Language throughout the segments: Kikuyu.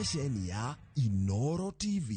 Ceceni ya Inoro TV.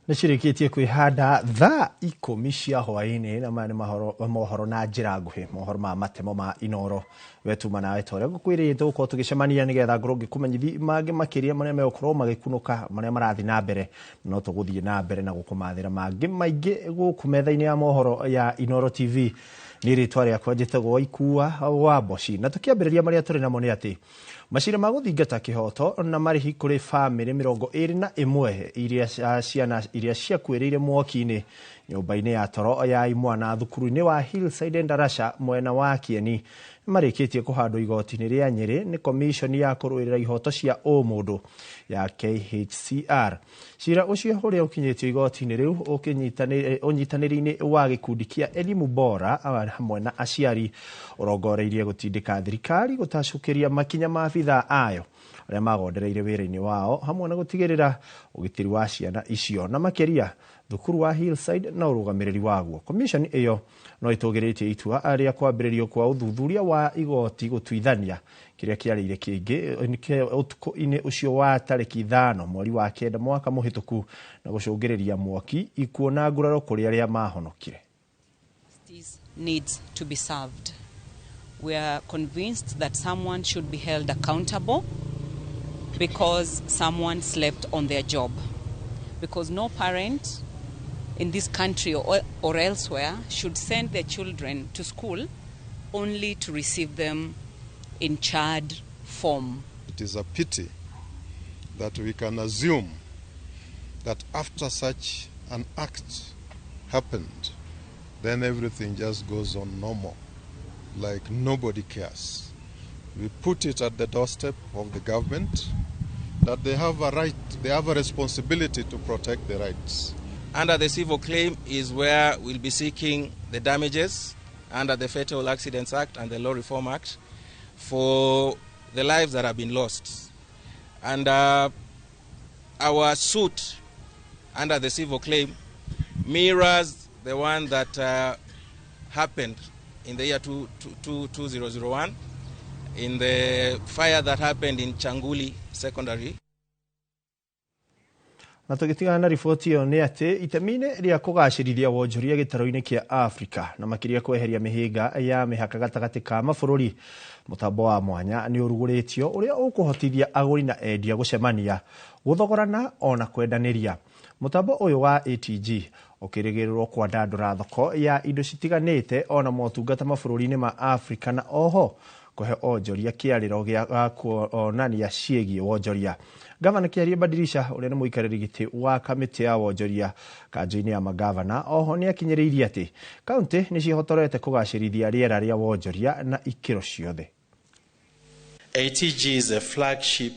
Nĩ cirĩkĩtie kwĩhanda thaa 10 cia hwaĩ-inĩ, na maya nĩ mohoro na njĩra nguhĩ, mohoro ma matemo ma Inoro. We tuma nawe ta ũrĩa ngũkwĩrĩte tũgũkorwo tũgĩcemania nĩgetha ngorwo ngĩkũmenyithi mangĩ makĩria marĩa megũkorwo magĩkunũka, marĩa marathiĩ na mbere. No tũgũthiĩ na mbere na gũkũmathĩra mangĩ maingĩ gũkũ metha-inĩ ya mohoro ya Inoro TV. Nĩ rĩtwa rĩakwa njĩtagwo Ikua wa Mboci, na tũkĩambĩrĩria marĩa tũrĩ namo nĩ atĩ macira ma gũthingata kĩhoto na marĩhi kũrĩ bamĩrĩ 21 iria ciana iria ciakuĩrĩire mwaki-inĩ nyũmba-inĩ ya toro ya imwana thukuru-inĩ wa Hillside Ndarasha mwena wa Kieni marĩkĩtie kũhandwo igoti-inĩ rĩa Nyĩrĩ nĩ komishoni ya kũrũĩrĩra ihoto cia ũmũndũ ya KHCR. Cira ũcio ũrĩa ũkinyĩtio igoti-inĩ rĩu ũnyitanĩri-inĩ wa gĩkundi kĩa Elimu Bora hamwe na aciari ũrongoreirie gũtindĩka thirikari gũtacũkĩria makinya ma abithaa ayo arĩa magondereire wĩra-inĩ wao hamwe na gũtigĩrĩra ũgitĩri wa ciana icio na makĩria thukuru wa Hillside na ũrũgamĩrĩri waguo. Commission ĩyo no ĩtũgĩrĩtie itua rĩa kwambĩrĩrio kwa ũthuthuria wa igoti gũtuithania kĩrĩa kĩarĩire kĩngĩ ũtukũ-inĩ ũcio wa tarĩki 5 mweri wa 9 mwaka mũhĩtũku na gũcũngĩrĩria mwaki, ikuũ na nguraro kũrĩ arĩa mahonokire. Justice needs to be served. We are convinced that someone should be held accountable because someone slept on their job. Because no parent in this country or elsewhere should send their children to school only to receive them in charred form. It is a pity that we can assume that after such an act happened, then everything just goes on normal, like nobody cares. We put it at the doorstep of the government that they have a right, they have a responsibility to protect the rights. Under the civil claim is where we'll be seeking the damages under the Fatal Accidents Act and the Law Reform Act for the lives that have been lost. And our suit under the civil claim mirrors the one that happened in the year 2001 in the fire that happened in Changuli Secondary. Na tũgĩtigana na riboti ĩyo nĩ atĩ itemi-inĩ rĩa kũgacĩrithia wonjoria gĩtarũ-inĩ kĩa Afrika na makĩria kweheria mĩhĩnga ya mĩhaka gatagatĩ ka mabũrũri, mũtambo wa mwanya nĩ ũrugũrĩtio ũrĩa ũkũhotithia agũri na endia gũcemania, gũthogorana ona kwendanĩria. Mũtambo ũyũ wa ATG ũkĩrĩgĩrĩrwo kwandandũra thoko ya indo citiganĩte ona motungata mabũrũri-inĩ ma Afrika na oho kũhe onjoria kĩarĩro gĩa kuonania ciĩgiĩ wonjoria. Gavana Kĩarie Badirisha ũrĩa nĩ mũikarĩri gĩtĩ wa kamĩtĩ ya wonjoria kanjũ-inĩ ya magavana oho nĩ akinyĩrĩirie atĩ kaũntĩ nĩ ciĩhotorete kũgacĩrithia rĩera rĩa wonjoria na ikĩro ciothe. ATG is a flagship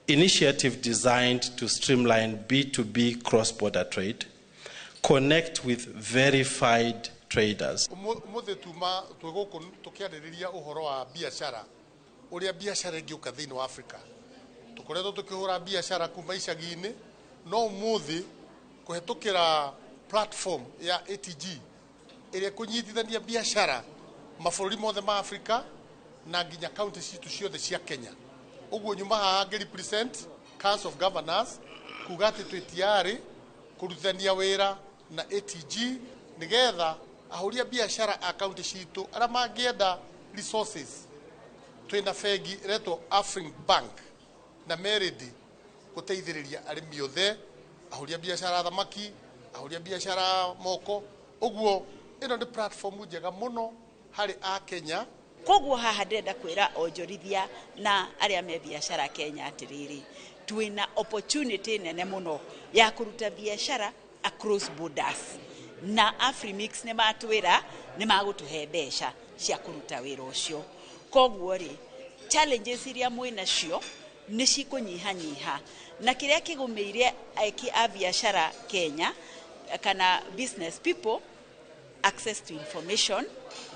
initiative designed to streamline B2B cross-border trade, connect with verified traders. Umuthi tuma twĩ gũkũ tũkĩarĩrĩria ũhoro wa biacara, ũrĩa biacara ĩngĩũka thĩinĩ wa Afrika. Tũkoretwo tũkĩhũra biacara kuma icagi-inĩ, no ũmũthĩ kũhetũkĩra platform ya ATG ĩrĩa ĩkũnyitithania biacara mabũrũri mothe ma Afrika na nginya kaunti citũ ciothe cia Kenya. Ũguo nyuma haha ngĩ represent Council of Governors kuga atĩ twĩ tayari kũrutithania wĩra na ATG nĩgetha ahũri a biacara a kaunti citũ arĩa mangĩenda resources, twĩna bengi ĩretwo Afrin Bank na meredi gũteithĩrĩria arĩmi othe, ahũri a biacara a thamaki, ahũri a biacara a moko. Ũguo ĩno nĩ platform njega mũno harĩ a Kenya. Koguo haha ndĩrenda kwĩra onjorithia na arĩa me biacara Kenya atĩrĩrĩ, twĩna opportunity nene mũno ya kũruta biacara across borders na Afrimix nĩ matwĩra nĩ magũtũhe mbeca cia kũruta wĩra ũcio. Koguo rĩ, challenges iria mwĩnacio nĩ cikũnyihanyiha, na kĩrĩa kĩgũmĩire eki a biacara Kenya kana business people, access to information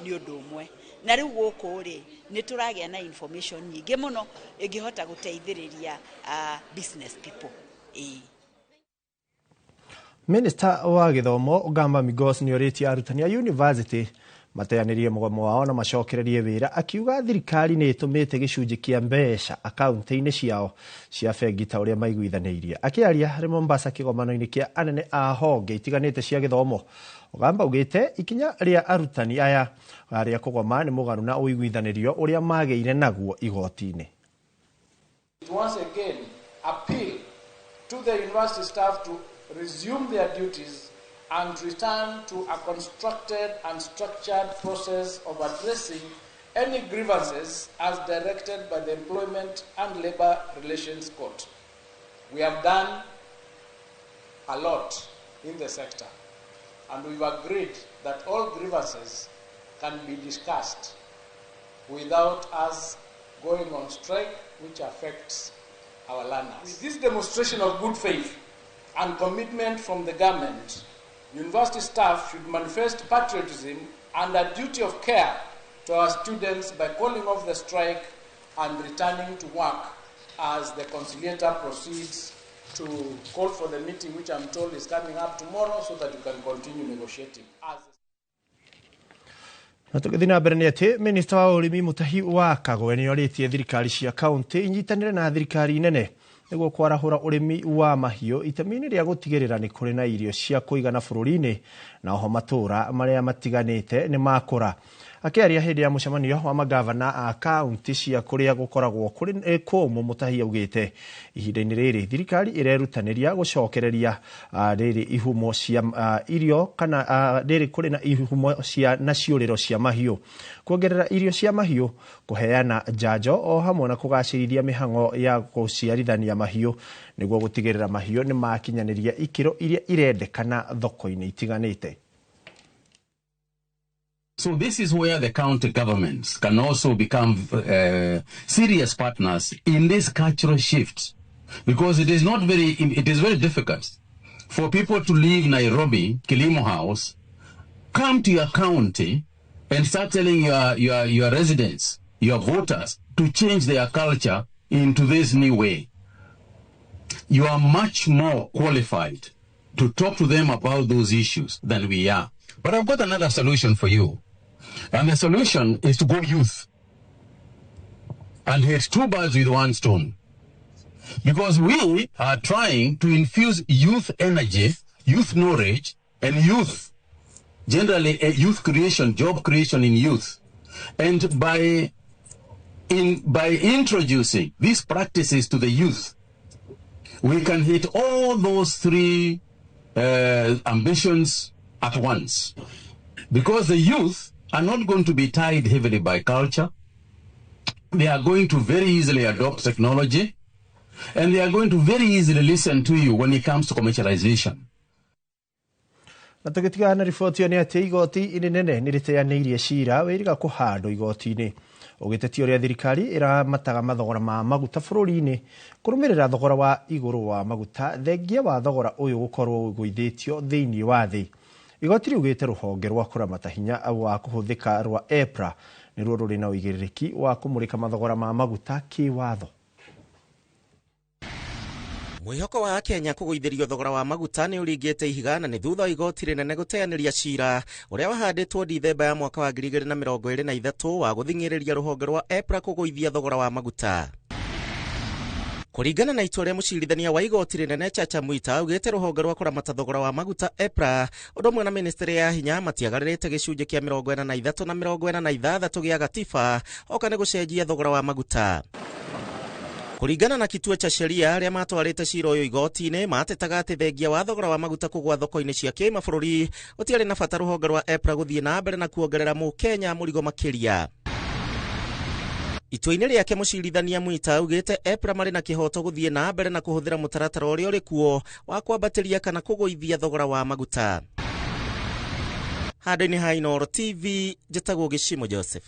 nĩ ũndũ ũmwe. Na rĩu gũkũ rĩ, nĩ tũragĩa na information nyingĩ mũno ĩngĩhota gũteithĩrĩria business people. Ĩĩ. Minista wa gĩthomo Gamba Migos nĩ orĩtie arutani a university mateanĩrie mũgomo wao na macokererie wĩra, akiuga thirikari nĩ ĩtũmĩte gĩcunjĩ kĩa mbeca akaunti-inĩ ciao cia bengi ta ũrĩa maiguithanĩirie. Akĩaria harĩ Mombasa kĩgomano-inĩ kĩa anene a honge itiganĩte cia gĩthomo, Ogamba augĩte ikinya rĩa arutani aya rĩa kũgoma nĩ mũgarũ na ũiguithanĩrio ũrĩa magĩire naguo igoti-inĩ. Once again appeal to the university staff to resume their duties and return to a constructed and structured process of addressing any grievances as directed by the Employment and Labor Relations Court. We have done a lot in the sector, and we've agreed that all grievances can be discussed without us going on strike, which affects our learners. With this demonstration of good faith and commitment from the government, university staff should manifest patriotism and a duty of care to our students by calling off the strike and returning to work as the conciliator proceeds to call for the meeting, which I'm told is coming up tomorrow, so that you can continue negotiating. Na tũgĩthiĩ na mbere nĩ atĩ minista wa ũrĩmi Mutahi wa Kagwe nĩ orĩtie thirikari cia kaunti inyitanĩre na thirikari nene nĩguo kwarahũra ũrĩmi wa mahiũ itemi-inĩ rĩa gũtigĩrĩra nĩ kũrĩ na irio cia kũigana bũrũri-inĩ, na oho matũũra marĩa matiganĩte nĩ makũra. Akĩaria hĩndĩ ya mũcemanio wa magavana a kaunti cia kũrĩa gũkoragwo kũrĩ kũmũ, Mutahi augĩte ihinda-inĩ rĩrĩ thirikari ĩrerutanĩria gũcokereria rĩrĩ ihumo cia irio kana rĩrĩ kũrĩ na ihumo cia na ciũrĩro cia mahiũ, kuongerera irio cia mahiũ, kũheana njanjo o hamwe na kũgacĩrithia mĩhang'o ya gũciarithania mahiũ nĩguo gũtigĩrĩra mahiũ nĩ makinyanĩria ikĩro iria irendekana thoko-inĩ itiganĩte. So this is where the county governments can also become serious partners in this cultural shift, because it is not very, it is very difficult for people to leave Nairobi, Kilimo House, come to your county and start telling your residents, your voters, to change their culture into this new way. You are much more qualified to talk to them about those issues than we are. But I've got another solution for you. And the solution is to go youth and hit two birds with one stone. Because we are trying to infuse youth energy, youth knowledge, and youth, generally youth creation, job creation in youth. And by introducing these practices to the youth, we can hit all those three ambitions at once. Because the youth are not going to be tied heavily by culture. They are going to very easily adopt technology, and they are going to very easily listen to you when it comes to commercialization. Na tũgĩtigana na riboti ĩyo nĩ atĩ igoti inene nĩ rĩteanĩirie cira wĩrĩga kũhandwo igoti-inĩ ũgĩtetia ũrĩa thirikari ĩramataga mathogora ma maguta bũrũri-inĩ kũrũmĩrĩra thogora wa igũrũ wa maguta thengia wa thogora ũyũ gũkorwo ũgũithĩtio thĩinĩ wa thĩ. Igoti riugĩte rũhonge rwa kũramata hinya wa kũhũthĩka rwa EPRA nĩruo rũrĩ na ũigĩrĩrĩki wa kũmũrĩka mathogora ma maguta kĩwatho. Mwĩhoko wa Kenya kũgũithĩrio thogora wa maguta nĩ ũringĩte ihiga na nĩ thutha wa igoti rĩnene gũteanĩria cira ũrĩa wahandĩtwo Dithemba ya mwaka wa 2023 wa gũthing'ĩrĩria rũhonge rwa EPRA kũgũithia thogora wa maguta. Kũringana na itua rĩa mũcirithania wa igoti rĩnene Chacha Mwita augĩte rũhonge rwa kũramata thogora wa maguta EPRA ũndũ ũmwe na ministry ya hinya matiagararĩte gĩcunjĩ kĩa 43 na 46 gĩa gatiba oka nĩ gũcenjia thogora wa maguta. Kũringana na kituo cha sheria arĩa matwarĩte cira ũyũ igoti-inĩ matetaga atĩ thengia wa thogora wa maguta kũgũa thoko-inĩ cia kĩmabũrũri gũtiarĩ na bata rũhonge rwa EPRA gũthiĩ na mbere na kuongerera mũkenya mũrigo makĩria. Itua-inĩ rĩake mũcirithania Mwita augĩte EPRA marĩ na kĩhoto gũthiĩ na mbere na kũhũthĩra mũtaratara ũrĩa ũrĩ kuo wa kwambatĩria kana kũgũithia thogora wa maguta. Handũ-inĩ ha Inooro TV, njĩtagwo Gĩcimo Joseph.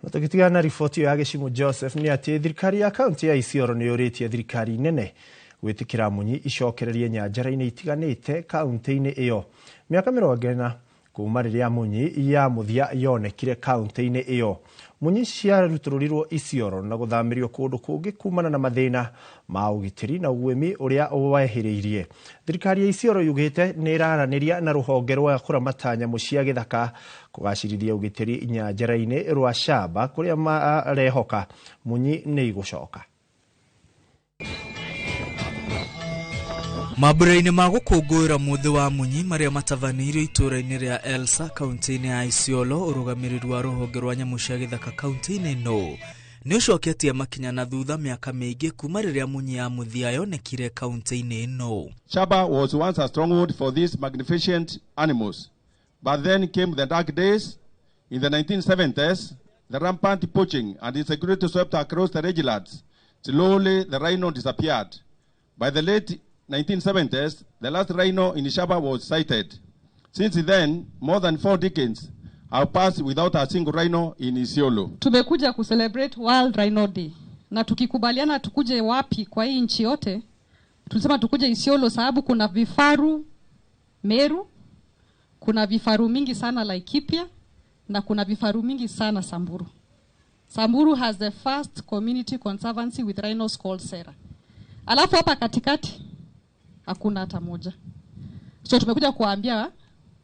Na tũgĩtigana na riboti ĩyo ya Gĩcimo Joseph nĩ atĩ thirikari ya kaunti ya Isiolo nĩ yũrĩtie thirikari nene gwĩtĩkĩra munyi icokererie nyanjara-inĩ itiganĩte kaunti-inĩ ĩyo. Mĩaka 40 kuma rĩrĩa munyi ya mũthia yonekire kaunti-inĩ ĩyo. Munyi ciarutũrũrirwo Isiolo na gũthamĩrio kũndũ kũngĩ kumana na mathĩna ma ũgitĩri na ũguĩmi ũrĩa wehĩrĩirie. Thirikari ya Isiolo yugĩte nĩ ĩraranĩria na rũhonge rwa kũramata nyamũ cia gĩthaka kũgacĩrithia ũgitĩri nyanjara-inĩ rwa Shaba kũrĩa marehoka munyi nĩ igũcoka. Mambura-inĩ ma gũkũngũĩra mũthĩ wa munyi marĩa matabanĩirio itũũra-inĩ rĩa Elsa kaunti-inĩ ya Isiolo, ũrũgamĩrĩri wa rũhonge rwa nyamũ cia gĩthaka kaunti-inĩ ĩno nĩ ũcoketie makinya na thutha mĩaka mĩingĩ kuma rĩrĩa munyi ya mũthia yonekire kaunti-inĩ ĩno. Shaba was once a stronghold for these magnificent animals, but then came the dark days. In the 1970s, the rampant poaching and insecurity swept across the rangelands. Slowly, the rhino disappeared. By the late 1970s, the last rhino in Shaba was sighted. Since then, more than 4 decades have passed without a single rhino in Isiolo. Tumekuja kucelebrate World Rhino Day, na tukikubaliana tukuje wapi kwa hii nchi yote, tulisema tukuje Isiolo sababu kuna vifaru Meru, kuna vifaru mingi sana Laikipia, na kuna vifaru mingi sana Samburu. Samburu has the first community conservancy with rhinos called Sera. Alafu hapa katikati hakuna hata moja. So tumekuja kuambia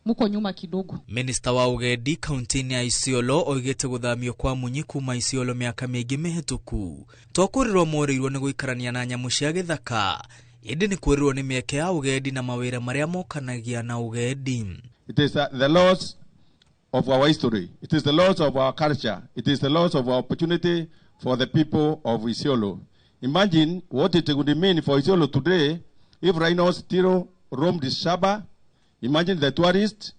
muko nyuma kidogo. Minister wa ugendi kaunti-inĩ ya Isiolo oigĩte gũthamio kwa munyi kuma Isiolo mĩaka mĩingĩ mĩhĩtũku to kũrĩrwo morĩirwo nĩ gũikarania na nyamũ cia gĩthaka, ĩndĩ nĩ kwĩrĩrwo nĩ mĩeke ya ũgendi na mawĩra marĩa mokanagia na ũgendi. It is the loss of our history. It is the loss of our culture. It is the loss of our opportunity for the people of Isiolo. Imagine what it would mean for Isiolo today if rhinos still roamed Shaba. Imagine the tourists,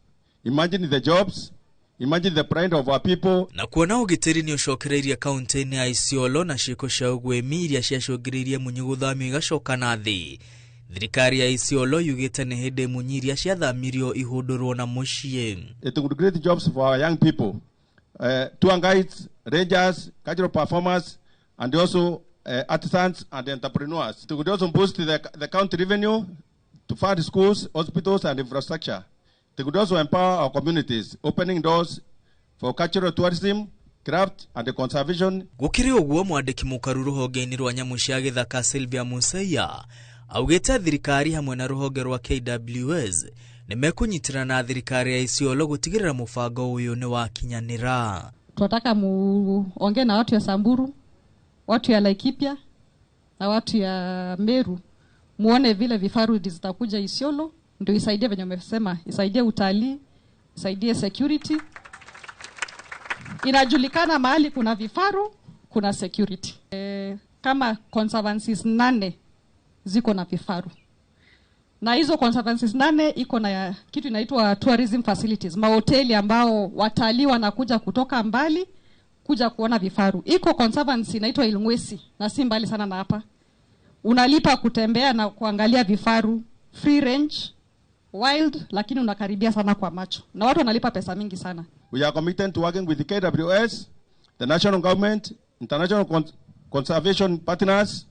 imagine the jobs, imagine the pride of our people. Na kuona ũgitĩri nĩ ũcokereirie kaunti-inĩ ya Isiolo na ciĩko cia ũguĩmi iria ciacũngĩrĩirie munyi gũthamio igacoka na thĩ. Thirikari ya Isiolo yugĩte nĩ hĩndĩ munyi iria ciathamirio ihũndũrwo na mũciĩ. It would create jobs for our young people, tour guides, rangers, cultural performers, and also artisans and entrepreneurs. It would also boost the county revenue to fund schools, hospitals, and infrastructure. It could also empower our communities, opening doors for cultural tourism, craft, and conservation. Gũkĩrĩ ũguo, mwandĩki mũkaru rũhonge-inĩ rwa nyamũ cia gĩthaka Sylvia Museya augĩte thirikari hamwe na rũhonge rwa KWS nĩ mekũnyitĩrĩra na thirikari ya Isiolo gũtigĩrĩra mũbango ũyũ nĩ wakinyanĩra. Tunataka muongee na watu ya Samburu, watu ya Laikipia na watu ya Meru, muone vile vifaru zitakuja Isiolo, ndio isaidie venye umesema, isaidie utalii, isaidie security. Inajulikana mahali kuna vifaru kuna security. Kama conservancies 8 ziko na vifaru, na hizo conservancies 8 iko na kitu inaitwa tourism facilities, mahoteli ambao watalii wanakuja kutoka mbali kuja kuona vifaru. Iko conservancy inaitwa Ilngwesi na si mbali sana na hapa. Unalipa kutembea na kuangalia vifaru free range wild, lakini unakaribia sana kwa macho na watu wanalipa pesa mingi sana. We are committed to working with the KWS, the national government, international conservation partners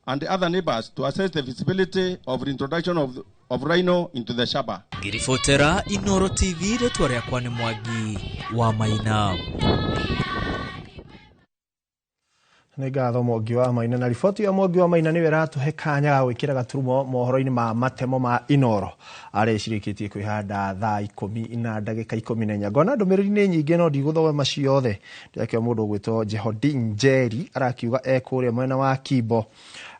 and the other neighbors to assess the feasibility of the introduction of rhino into the Shaba. Ngiribotera Inooro TV, rĩtwa rĩakwa nĩ Mwangi wa Maina. Nĩ ngatho Mwangi wa Maina, na riboti ya Mwangi wa Maina nĩyo ĩratũhe kanya ga gwĩkĩra gaturumo mohoro-inĩ ma matemo ma Inooro arĩa icirĩkĩtie kwĩhanda thaa 10:14. Ngona ndũmĩrĩri nĩ nyingĩ no ndigũthoma ciothe. Ndĩrakĩona mũndũ ũgwĩtwo Jehodi Njeri arakiuga e kũrĩa mwena wa Kimbo,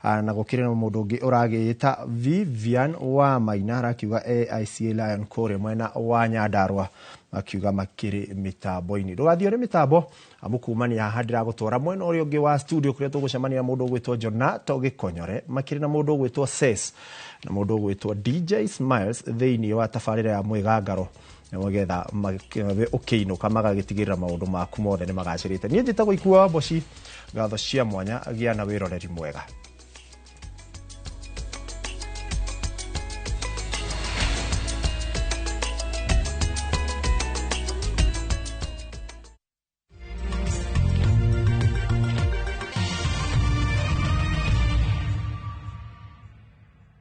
na gũkĩrĩ na mũndũ ũngĩ ũragĩĩta Vivian wa Maina arakiuga AICA Lion kũrĩa mwena wa Nyandarua, akiuga makĩrĩ mĩtambo-inĩ. Ndũgathiĩ ũrĩ mĩtambo amu kumania haha ndĩragũtwara mwena ũrĩa ũngĩ wa studio kũrĩa tũgũcemania na mũndũ ũgwĩtwo Jonato Gĩkonyore, makĩrĩ na mũndũ ũgwĩtwo Ses na mũndũ ũgwĩtwo DJ Smiles thĩinĩ wa tabarĩra ya Mwĩgangaro. Nĩgetha ũkĩinũka magagĩtigĩrĩra maũndũ maku mothe nĩ magacĩrĩte. Niĩ njĩtagwo Ikua wa Mboci, ngatho cia mwanya, gĩa na wĩroreri mwega.